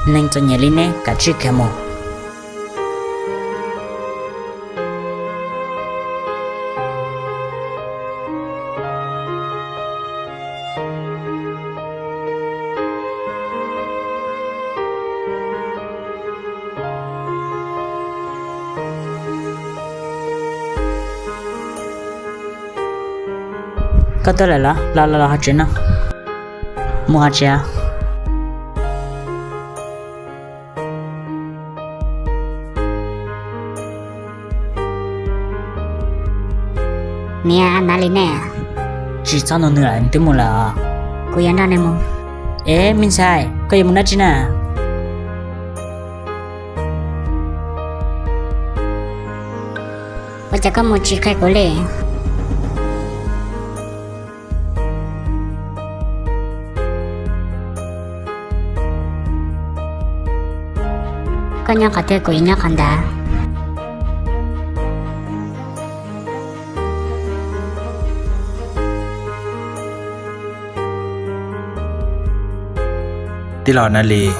Neeg txom nyem li neb kav tsij khiav mus. Koj tuaj lawm los? Los los los hauv tsev no. Mus hauv tsev. Niam, nav li nej? Tsis txhob nug nws lawm, nws twb mus lawm. Kuv yuav nrog nws mus. Es me ntxhais, koj yuav mus dab tsi na? Ua cas koj mus tsis qhia kuv li? Koj nyob qhov twg kuv yuav nyob qhov ntawd. Tij laug Nav Lis.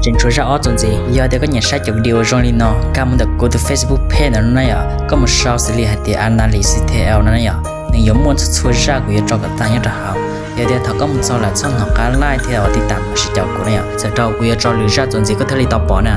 Tseem tshuav zaj ob txuas ntxiv. Yog tias koj nyiam saib cov video zoo li no, nkag mus ntawm kuv tus Facebook page ntawm no na yom, koj mus sau xws li hais tias Anali C T L no na yom, nws yuav muaj txhua txhua zaj kuv yuav tso kom tag nyob rau hauv. Yog tias thaum koj mus txog lawm txhob hnov qab like thiab ua tij tam los sis caum kuv na yom, txawm rau kuv yuav tso lwm zaj txuas ntxiv koj thiaj li tau pom na.